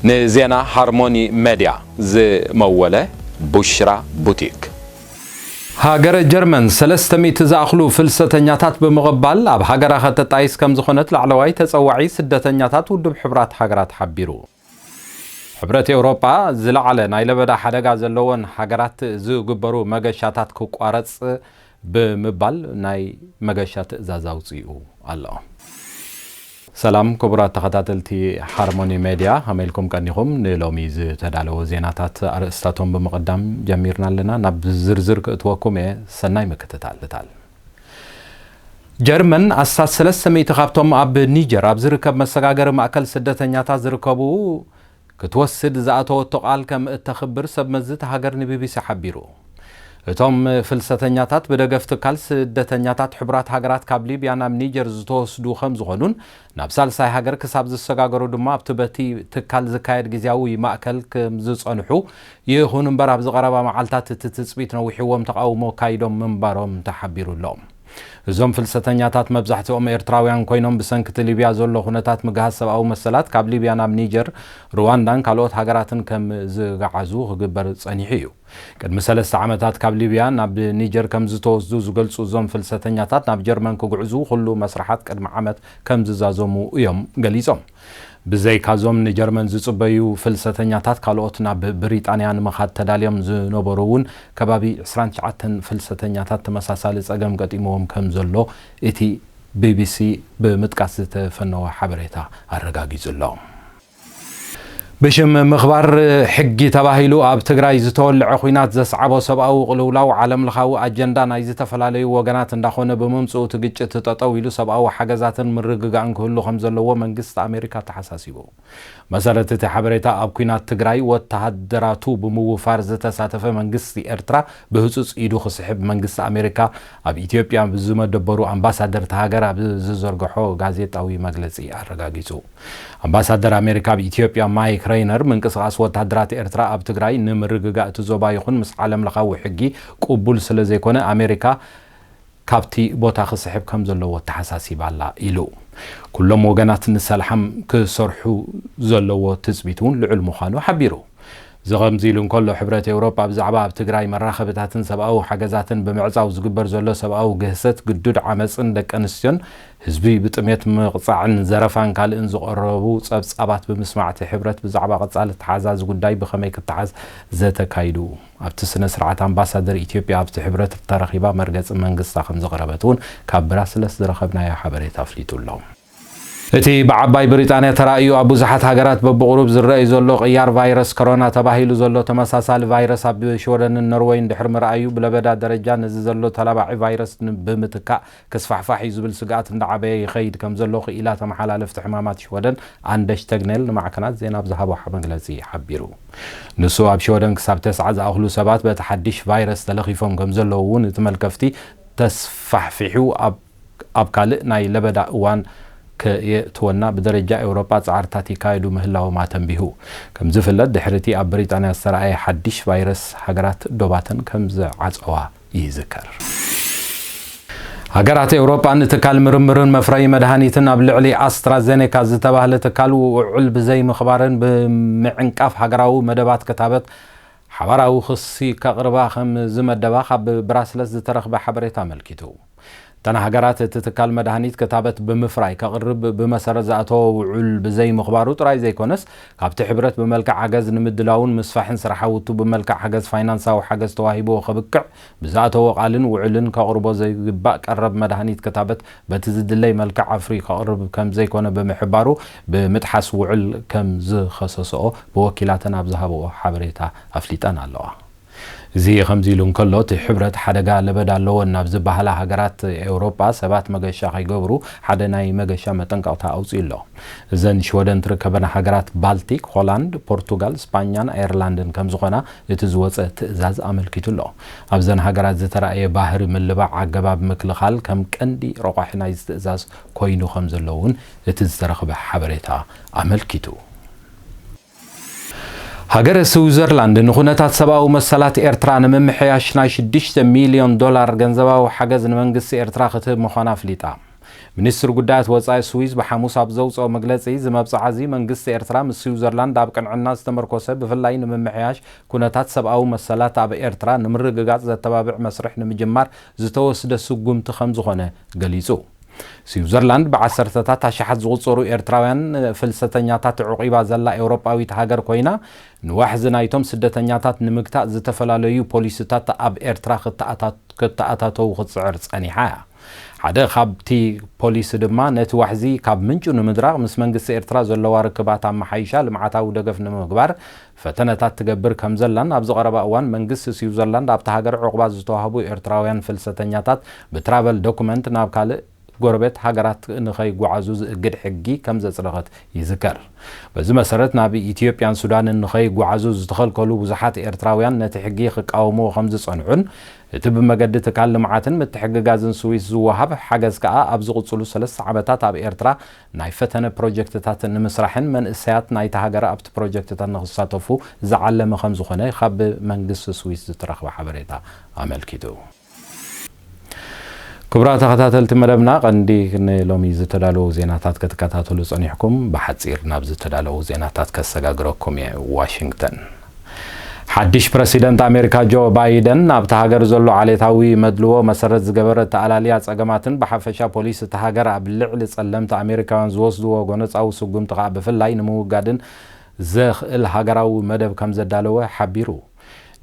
ንዜና ሃርሞኒ ሜድያ ዝመወለ ቡሽራ ቡቲክ። ሃገረ ጀርመን ሰለስተ ሚእቲ ዝኣኽሉ ፍልሰተኛታት ብምቕባል ኣብ ሃገራ ከተጣይስ ከም ዝኾነት ላዕለዋይ ተጸዋዒ ስደተኛታት ውድብ ሕቡራት ሃገራት ሓቢሩ። ሕብረት ኤውሮጳ ዝለዓለ ናይ ለበዳ ሓደጋ ዘለወን ሃገራት ዝግበሩ መገሻታት ክቋረጽ ብምባል ናይ መገሻ ትእዛዝ ኣውጺኡ ኣሎ። ሰላም ክቡራት ተኸታተልቲ ሃርሞኒ ሜድያ፣ ከመይ ኢልኩም ቀኒኹም? ንሎሚ ዝተዳለወ ዜናታት ኣርእስታቶም ብምቕዳም ጀሚርና ኣለና። ናብ ዝርዝር ክእትወኩም እየ። ሰናይ ምክትታል። ጀርመን ኣስታት ሰለስተ ሚእቲ ካብቶም ኣብ ኒጀር ኣብ ዝርከብ መሰጋገሪ ማእከል ስደተኛታት ዝርከቡ ክትወስድ ዝኣተወቶ ቃል ከም እተኽብር ሰብ መዚ እታ ሃገር ንቢቢሲ ሓቢሩ። እቶም ፍልሰተኛታት ብደገፍ ትካል ስደተኛታት ሕቡራት ሃገራት ካብ ሊብያ ናብ ኒጀር ዝተወስዱ ከም ዝኾኑን ናብ ሳልሳይ ሃገር ክሳብ ዝሰጋገሩ ድማ ኣብቲ በቲ ትካል ዝካየድ ግዝያዊ ማእከል ከም ዝጸንሑ፣ ይኹን እምበር ኣብዚ ቀረባ መዓልታት እቲ ትጽቢት ነዊሕዎም ተቓውሞ ኣካይዶም ምንባሮም ተሓቢሩ ኣሎ። እዞም ፍልሰተኛታት መብዛሕትኦም ኤርትራውያን ኮይኖም ብሰንኪ እቲ ሊብያ ዘሎ ኩነታት ምግሃስ ሰብኣዊ መሰላት ካብ ሊብያ ናብ ኒጀር፣ ሩዋንዳን ካልኦት ሃገራትን ከም ዝገዓዙ ክግበር ጸኒሑ እዩ። ቅድሚ ሰለስተ ዓመታት ካብ ሊብያ ናብ ኒጀር ከም ዝተወስዱ ዝገልጹ እዞም ፍልሰተኛታት ናብ ጀርመን ክግዕዙ ኩሉ መስርሓት ቅድሚ ዓመት ከም ዝዛዘሙ እዮም ገሊጾም። ብዘይካዞም ንጀርመን ዝጽበዩ ፍልሰተኛታት ካልኦት ናብ ብሪጣንያ ንምኻድ ተዳልዮም ዝነበሩ እውን ከባቢ ዕስራን ትሽዓተን ፍልሰተኛታት ተመሳሳሊ ጸገም ገጢምዎም ከም ዘሎ እቲ ቢቢሲ ብምጥቃስ ዝተፈነወ ሓበሬታ ኣረጋጊጹ ኣሎ። ብሽም ምኽባር ሕጊ ተባሂሉ ኣብ ትግራይ ዝተወልዐ ኲናት ዘስዓቦ ሰብኣዊ ቅልውላው ዓለምለኻዊ ኣጀንዳ ናይ ዝተፈላለዩ ወገናት እንዳኾነ ብምምፅኡ እቲ ግጭት ጠጠው ኢሉ ሰብኣዊ ሓገዛትን ምርግጋእን ክህሉ ከም ዘለዎ መንግስቲ ኣሜሪካ ተሓሳሲቡ። መሰረት እቲ ሓበሬታ ኣብ ኲናት ትግራይ ወተሃደራቱ ብምውፋር ዝተሳተፈ መንግስቲ ኤርትራ ብህፁፅ ኢዱ ክስሕብ መንግስቲ ኣሜሪካ ኣብ ኢትዮጵያ ብዝመደበሩ ኣምባሳደር እታ ሃገር ኣብ ዝዘርግሖ ጋዜጣዊ መግለፂ ኣረጋጊፁ። ኣምባሳደር ኣሜሪካ ኣብ ኢትዮጵያ ማይክ ሬይነር ምንቅስቓስ ወተሃደራት ኤርትራ ኣብ ትግራይ ንምርግጋእ እቲ ዞባ ይኹን ምስ ዓለምለኻዊ ሕጊ ቅቡል ስለ ዘይኮነ ኣሜሪካ ካብቲ ቦታ ክስሕብ ከም ዘለዎ ተሓሳሲባ ኣላ ኢሉ። ኩሎም ወገናት ንሰላም ክሰርሑ ዘለዎ ትጽቢት እውን ልዑል ምዃኑ ሓቢሩ። እዚ ከምዚ ኢሉ እንከሎ ሕብረት ኤውሮጳ ብዛዕባ ኣብ ትግራይ መራኸብታትን ሰብኣዊ ሓገዛትን ብምዕጻው ዝግበር ዘሎ ሰብኣዊ ግህሰት፣ ግዱድ ዓመጽን ደቂ ኣንስትዮን ህዝቢ ብጥሜት ምቕጻዕን ዘረፋን ካልእን ዝቐረቡ ጸብጻባት ብምስማዕ እቲ ሕብረት ብዛዕባ ቀጻሊ ተሓዛዚ ጉዳይ ብኸመይ ክተሓዝ ዘተ ኣካይዱ። ኣብቲ ስነ ስርዓት ኣምባሳደር ኢትዮጵያ ኣብቲ ሕብረት ተረኺባ መርገጺ መንግስታ ከም ዘቕረበት እውን ካብ ብራስለስ ዝረኸብናዮ ሓበሬታ ኣፍሊጡ ኣሎ። እቲ ብዓባይ ብሪጣንያ ተራእዩ ኣብ ብዙሓት ሃገራት በብቕሩብ ዝረኣይ ዘሎ ቅያር ቫይረስ ኮሮና ተባሂሉ ዘሎ ተመሳሳሊ ቫይረስ ኣብ ሽወደንን ኖርወይን ድሕሪ ምርኣዩ ብለበዳ ደረጃ ነዚ ዘሎ ተላባዒ ቫይረስ ን-፣ ብምትካእ ክስፋሕፋሕ እዩ ዝብል ስግኣት እንዳዓበየ ይኸይድ ከም ዘሎ ክኢላ ተመሓላለፍቲ ሕማማት ሽወደን ኣንደሽ ተግኔል ንማዕከናት ዜና ኣብ ዝሃቦ መግለጺ ሓቢሩ። ንሱ ኣብ ሽወደን ክሳብ ተስዓ ዝኣኽሉ ሰባት በቲ ሓድሽ ቫይረስ ተለኺፎም ከም ዘለዉ እውን እቲ መልከፍቲ ተስፋሕፊሑ ኣብ ኣብ ካልእ ናይ ለበዳ እዋን ከየእትወና ብደረጃ ኤውሮጳ ጻዕርታት ይካየዱ ምህላዎም ኣተንቢሁ። ከም ዝፍለጥ ድሕሪ እቲ ኣብ ብሪጣንያ ዝተረኣየ ሓድሽ ቫይረስ ሃገራት ዶባተን ከም ዝዓጸዋ ይዝከር። ሃገራት ኤውሮጳ ንትካል ምርምርን መፍረዪ መድሃኒትን ኣብ ልዕሊ ኣስትራዜኔካ ዝተባህለ ትካል ውዑል ብዘይምኽባረን ብምዕንቃፍ ሃገራዊ መደባት ክታበት ሓባራዊ ክሲ ከቕርባ ከም ዝመደባ ካብ ብራስለስ ዝተረኽበ ሓበሬታ ኣመልኪቱ። እተን ሃገራት እቲ ትካል መድሃኒት ክታበት ብምፍራይ ከቕርብ ብመሰረት ዝኣተወ ውዑል ብዘይምኽባሩ ጥራይ ዘይኮነስ ካብቲ ሕብረት ብመልክዕ ሓገዝ ንምድላውን ምስፋሕን ስራሓውቱ ብመልክዕ ሓገዝ ፋይናንሳዊ ሓገዝ ተዋሂብዎ ከብቅዕ ብዝኣተዎ ቃልን ውዕልን ከቕርቦ ዘይግባእ ቀረብ መድሃኒት ክታበት በቲ ዝድለይ መልክዕ ኣፍርዩ ከቕርብ ከም ዘይኮነ ብምሕባሩ ብምጥሓስ ውዕል ከም ዝኸሰስኦ ብወኪላተን ኣብ ዝሃብኦ ሓበሬታ ኣፍሊጠን ኣለዋ። እዚ ከምዚ ኢሉ እንከሎ እቲ ሕብረት ሓደጋ ለበዳ ኣለወን ናብ ዝበሃላ ሃገራት ኤውሮጳ ሰባት መገሻ ከይገብሩ ሓደ ናይ መገሻ መጠንቀቕታ ኣውጺኡ ኣሎ። እዘን ሽወደን ትርከበን ሃገራት ባልቲክ፣ ሆላንድ፣ ፖርቱጋል፣ ስፓኛን ኣየርላንድን ከም ዝኾና እቲ ዝወጸ ትእዛዝ ኣመልኪቱ ኣሎ። ኣብዘን ሃገራት ዝተራእየ ባህሪ ምልባዕ ኣገባብ ምክልኻል ከም ቀንዲ ረቋሒ ናይዚ ትእዛዝ ኮይኑ ከም ዘሎ እውን እቲ ዝተረኽበ ሓበሬታ ኣመልኪቱ። ሃገረ ስዊዘርላንድ ንኹነታት ሰብኣዊ መሰላት ኤርትራ ንምምሕያሽ ናይ ሽዱሽተ ሚልዮን ዶላር ገንዘባዊ ሓገዝ ንመንግስቲ ኤርትራ ክትህብ ምዃና ኣፍሊጣ። ሚኒስትሪ ጉዳያት ወጻኢ ስዊዝ ብሓሙስ ኣብ ዘውጽኦ መግለጺ፣ እዚ መብጽዓ እዚ መንግስቲ ኤርትራ ምስ ስዊዘርላንድ ኣብ ቅንዕና ዝተመርኮሰ፣ ብፍላይ ንምምሕያሽ ኩነታት ሰብኣዊ መሰላት ኣብ ኤርትራ ንምርግጋጽ ዘተባብዕ መስርሕ ንምጅማር ዝተወስደ ስጉምቲ ከም ዝኾነ ገሊጹ። ስዊዘርላንድ ብዓሰርተታት ኣሽሓት ዝቑጸሩ ኤርትራውያን ፍልሰተኛታት ዕቑባ ዘላ ኤውሮጳዊት ሃገር ኮይና፣ ንዋሕዚ ናይቶም ስደተኛታት ንምግታእ ዝተፈላለዩ ፖሊሲታት ኣብ ኤርትራ ክተኣታት-፣ ክተኣታተዉ ክትጽዕር ጸኒሓ እያ። ሓደ ካብቲ ፖሊሲ ድማ ነቲ ዋሕዚ ካብ ምንጩ ንምድራቕ ምስ መንግስቲ ኤርትራ ዘለዋ ርክባት ኣመሓይሻ ልምዓታዊ ደገፍ ንምግባር ፈተነታት ትገብር ከም ዘላን፣ ኣብዚ ቀረባ እዋን መንግስቲ ስዊዘርላንድ ኣብታ ሃገር ዕቑባ ዝተዋህቡ ኤርትራውያን ፍልሰተኛታት ብትራቨል ዶኩመንት ናብ ካልእ ጎረቤት ሃገራት ንኸይጓዓዙ ዝእግድ ሕጊ ከም ዘጽደቐት ይዝከር። በዚ መሰረት፣ ናብ ኢትዮጵያን ሱዳንን ንኸይጓዓዙ ዝተኸልከሉ ብዙሓት ኤርትራውያን ነቲ ሕጊ ክቃወምዎ ከም ዝጸንሑን፣ እቲ ብመገዲ ትካል ልምዓትን ምትሕግጋዝን ስዊስ ዝወሃብ ሓገዝ ከኣ ኣብ ዝቕጽሉ ሰለስተ ዓመታት ኣብ ኤርትራ ናይ ፈተነ ፕሮጀክትታት ንምስራሕን መንእሰያት ናይታ ሃገር ኣብቲ ፕሮጀክትታት ንኽሳተፉ ዝዓለመ ከም ዝኾነ ካብ መንግስቲ ስዊስ ዝተረኽበ ሓበሬታ ኣመልኪቱ። ክቡራት ተኸታተልቲ መደብና፣ ቀንዲ ንሎሚ ዝተዳለዉ ዜናታት ክትከታተሉ ጸኒሕኩም፣ ብሓጺር ናብ ዝተዳለዉ ዜናታት ከሰጋግረኩም እየ። ዋሽንግተን። ሓድሽ ፕረሲደንት ኣሜሪካ ጆ ባይደን፣ ኣብታ ሃገር ዘሎ ዓሌታዊ መድልዎ መሰረት ዝገበረ ተኣላልያ ጸገማትን ብሓፈሻ ፖሊስ እታ ሃገር ኣብ ልዕሊ ጸለምቲ ኣሜሪካውያን ዝወስድዎ ጎነጻዊ ስጉምቲ ከኣ ብፍላይ ንምውጋድን ዘኽእል ሃገራዊ መደብ ከም ዘዳለወ ሓቢሩ።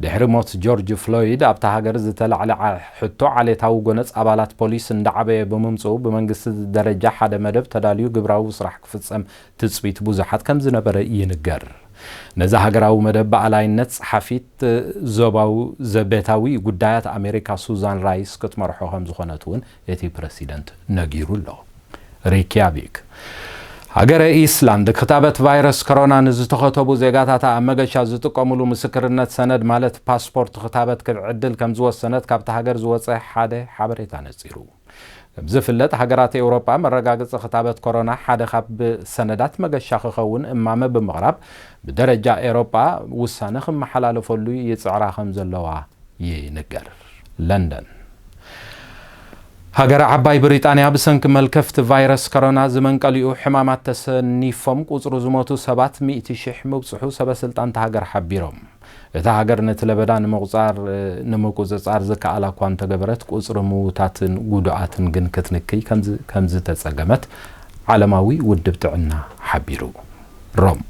ድሕሪ ሞት ጆርጅ ፍሎይድ፣ ኣብታ ሃገር ዝተላዕለ ዓ-፣ ሕቶ ዓሌታዊ ጎነጽ ኣባላት ፖሊስ እንዳዓበየ ብምምጽኡ፣ ብመንግስቲ ደረጃ ሓደ መደብ ተዳልዩ ግብራዊ ስራሕ ክፍጸም ትጽቢት ብዙሓት ከም ዝነበረ ይንገር። ነዚ ሃገራዊ መደብ ብኣላይነት ጸሓፊት ዞባዊ ዘቤታዊ ጉዳያት ኣሜሪካ ሱዛን ራይስ ክትመርሖ ከም ዝኾነት እውን እቲ ፕረሲደንት ነጊሩ ኣሎ። ሪክያቪክ። ሃገረ ኢስላንድ ክታበት ቫይረስ ኮሮና ንዝተኸተቡ ዜጋታታ ኣብ መገሻ ዝጥቀሙሉ ምስክርነት ሰነድ ማለት ፓስፖርት ክታበት ክትዕድል ከም ዝወሰነት ካብቲ ሃገር ዝወጸ ሓደ ሓበሬታ ነጺሩ። ከም ዝፍለጥ፣ ሃገራት ኤውሮጳ መረጋገጺ ክታበት ኮሮና ሓደ ካብ ሰነዳት መገሻ ክኸውን እማመ ብምቕራብ፣ ብደረጃ ኤውሮጳ ውሳነ ክመሓላለፈሉ ይጽዕራ ከም ዘለዋ ይንገር። ለንደን። ሃገረ ዓባይ ብሪጣንያ ብሰንኪ መልከፍቲ ቫይረስ ኮሮና ዝመንቀሊኡ ሕማማት ተሰኒፎም ቁጽሩ ዝሞቱ ሰባት ሚእቲ ሽሕ ምብጽሑ ሰበ ስልጣን እታ ሃገር ሓቢሮም። እታ ሃገር ነቲ ለበዳ ንምቁጻር፣ ንምቁጽጻር ዝከኣላ እኳ እንተገበረት፣ ቁጽሪ ምዉታትን ጉዱኣትን ግን ክትንክይ ከምዝ-፣ ከምዝተጸገመት ዓለማዊ ውድብ ጥዕና ሓቢሩ። ሮም።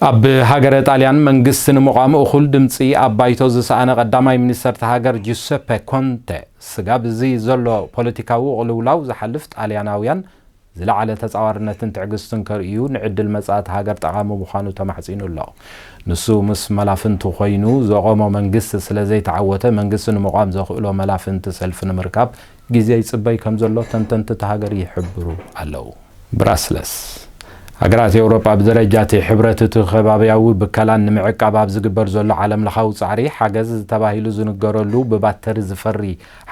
ኣብ ሃገረ ጣልያን መንግስቲ ንምቋም እኹል ድምጺ ኣብ ባይቶ ዝሰኣነ ቀዳማይ ሚኒስተር እታ ሃገር ጁሰፐ ኮንተ፣ ስጋብ እዚ ዘሎ ፖለቲካዊ ቅልውላው ዝሓልፍ ጣልያናውያን ዝለዓለ ተጻዋርነትን ትዕግስትን ከርእዩ ንዕድል መጻኢ እታ ሃገር ጠቓሚ ምዃኑ ተማሕጺኑ ኣሎ። ንሱ ምስ መላፍንቲ ኮይኑ ዘቖሞ መንግስቲ ስለ ዘይተዓወተ፣ መንግስቲ ንምቋም ዘኽእሎ መላፍንቲ ሰልፊ ንምርካብ ግዜ ይጽበይ ከም ዘሎ ተንተንቲ እታ ሃገር ይሕብሩ ኣለዉ። ብራስለስ። ሃገራት ኤውሮጳ ብደረጃ እቲ ሕብረት እቲ ከባብያዊ ብከላን ንምዕቃብ ኣብ ዝግበር ዘሎ ዓለምለኻዊ ጻዕሪ ሓገዝ ተባሂሉ ዝንገረሉ ብባተሪ ዝፈሪ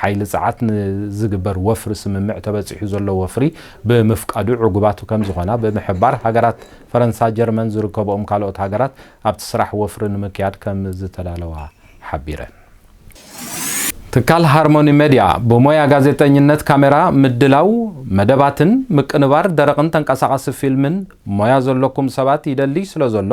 ሓይሊ ጸዓት ንዝግበር ወፍሪ ስምምዕ ተበጺሑ ዘሎ ወፍሪ ብምፍቃዱ ዕጉባቱ ከም ዝኾና ብምሕባር፣ ሃገራት ፈረንሳ፣ ጀርመን ዝርከብኦም ካልኦት ሃገራት ኣብቲ ስራሕ ወፍሪ ንምክያድ ከም ዝተዳለዋ ሓቢረን። ትካል ሃርሞኒ ሜድያ ብሞያ ጋዜጠኝነት፣ ካሜራ ምድላው፣ መደባትን ምቅንባር ደረቕን ተንቀሳቓሲ ፊልምን ሞያ ዘለኩም ሰባት ይደሊ ስለ ዘሎ፣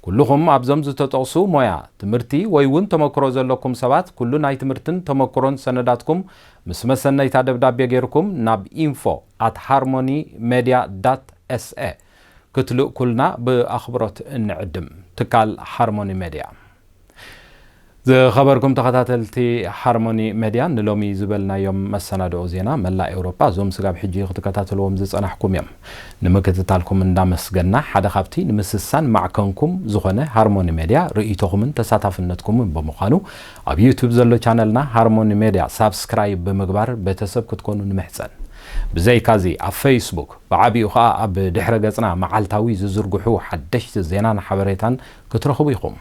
ኩልኹም ኣብዞም ዝተጠቕሱ ሞያ፣ ትምህርቲ ወይ እውን ተመክሮ ዘለኩም ሰባት፣ ኩሉ ናይ ትምህርትን ተመክሮን ሰነዳትኩም ምስ መሰነይታ ደብዳቤ ጌርኩም ናብ ኢንፎ ኣት ሃርሞኒ ሜድያ ዳት ኤስ ኤ ክትልእኩልና ብኣኽብሮት እንዕድም። ትካል ሃርሞኒ ሜድያ። ዝኸበርኩም ተኸታተልቲ ሃርሞኒ ሜድያ፣ ንሎሚ ዝበልናዮም መሰናድኦ ዜና መላእ ኤውሮጳ፣ እዞም ስጋብ ሕጂ ክትከታተልዎም ዝጸናሕኩም እዮም። ንምክትታልኩም እንዳመስገና፣ ሓደ ካብቲ ንምስሳን ማዕከንኩም ዝኾነ ሃርሞኒ ሜድያ ርእይቶኹምን ተሳታፍነትኩምን ብምዃኑ፣ ኣብ ዩቱብ ዘሎ ቻነልና ሃርሞኒ ሜድያ ሳብስክራይብ ብምግባር ቤተሰብ ክትኮኑ ንምሕጸን። ብዘይካዚ፣ ኣብ ፌስቡክ፣ ብዓቢኡ ኸኣ ኣብ ድሕረ ገጽና መዓልታዊ ዝዝርግሑ ሓደሽቲ ዜናን ሓበሬታን ክትረኽቡ ኢኹም።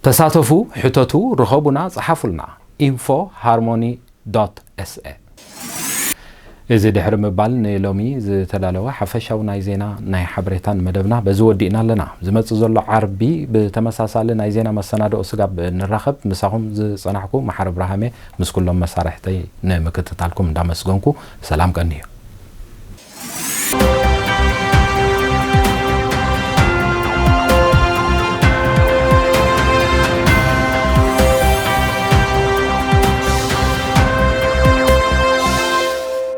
ተሳተፉ፣ ሕተቱ፣ ርኸቡና፣ ጸሓፉልና። ኢንፎ ሃርሞኒ ዶት ኤስ ኤ። እዚ ድሕሪ ምባል፣ ንሎሚ ዝተዳለወ ሓፈሻዊ ናይ ዜና ናይ ሓበሬታን መደብና በዚ ወዲእና ኣለና። ዝመጽእ ዘሎ ዓርቢ ብተመሳሳሊ ናይ ዜና መሰናድኦ ስጋብ ንራኸብ፣ ምሳኹም ዝጸናሕኩ መሓሪ ብርሃሜ፣ ምስ ኩሎም መሳርሕተይ ንምክትታልኩም እንዳመስገንኩ፣ ሰላም ቀንዩ።